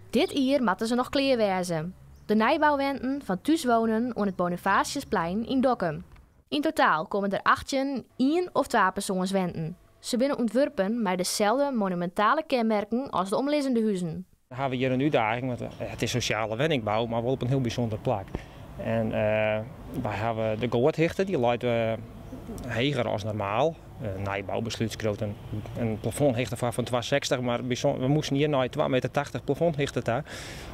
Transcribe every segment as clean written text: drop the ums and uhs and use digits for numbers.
Dit jier moatte se noch klear wêze. De nijbouwenten fan Thús Wonen oan it Bonifatiusplein yn Dokkum. Yn totaal komme der 18 ien of twapersoanswenten. Se binne ûntwurpen mei deselde monumintale kenmerken as de omlizzende huzen. Dan hawwe we hjir in útdaging, want it is sosjale wenningbou, mar wol op in hiel bysûnder plak. En wy hawwe de goathichte, dy leit heger as normaal. Nijboubeslút skriuwt in plafondhichte foar fan 2,60, mar we moasten hjir nei twa meter tachtich plafondhichte ta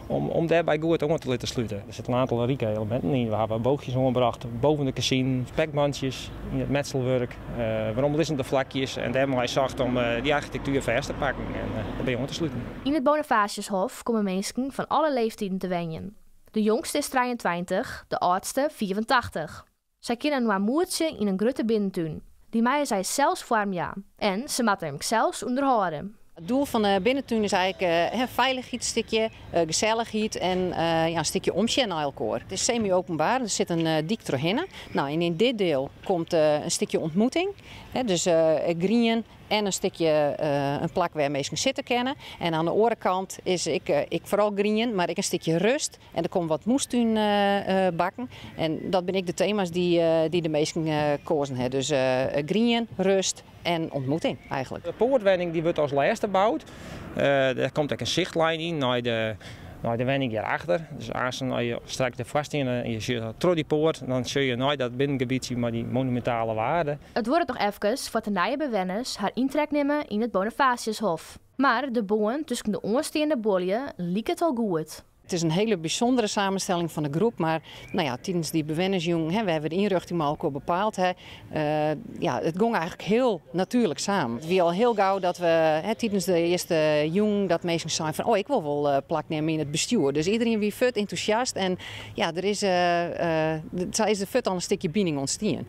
om dêrby goed oan te litte slute. Der sitte in oantal rike eleminten yn. We hawwe bôchjes oanbrocht boven de kezinen, spekmantsjes yn it metselwurk, weromlizzende flakjes en dêrmei socht om dy architektuer fêst te pakken en derby oan te sluten. Yn it Bonifatiushof komme minsken fan alle leeftiden te wenjen. De jongste is 23, de âldste 85. Sy kinne inoar moetsje yn in grutte binnentún. Dy meie sy sels foarmjaan en se moatte him sels ûnderhâlde. It doel fan de binnentún is eigentlik in feilichheidsstikje, gesellichheid en ja, in stikje omsjen nei elkoar. It is semi-openbaar, der sit in dyk trochhinne. Nou, en yn dit deel komt in stikje ontmoeting, dus grien en in stikje in plak wêr minsken sitte kinne. En oan de oare kant is ek foaral grien, mar ek in stikje rust. En der komme wat moestúnbakken. En dat binne ek de tema's dy't de minsken koazen ha. Dus grien, rust en ontmoeting eigentlik. De poartwenning dy wurdt as lêste boud. Der komt ek in sichtlijn yn nei de wenning hjirachter. Dus aansten as je straks derfoar steane en je sjogge troch dy poart, dan sjogge je nei dat binnengebietsje mei dy monumentale waarde. It duorret noch efkes foar't de nije bewenners har yntrek nimme yn it Bonifatiushof. Mar de bân tusken de oansteande buorlju liket al goed. It is in hiele bysûndere samenstelling fan de groep, mar nou ja, tidens dy bewennersjûn, hè, wêr't we de ynrjochting mei elkoar bepaald ha, ja, it gong eigentlik hiel natuerlik samen. It wie al hiel gau dat we, hè, tidens de earste jûn dat minsken seinen fan, oh, ik wol wol plak nimme yn it bestjoer. Dus iderien wie fuort entûsjast en ja, der is, sa is der fuort al in stikje bining ûntstien.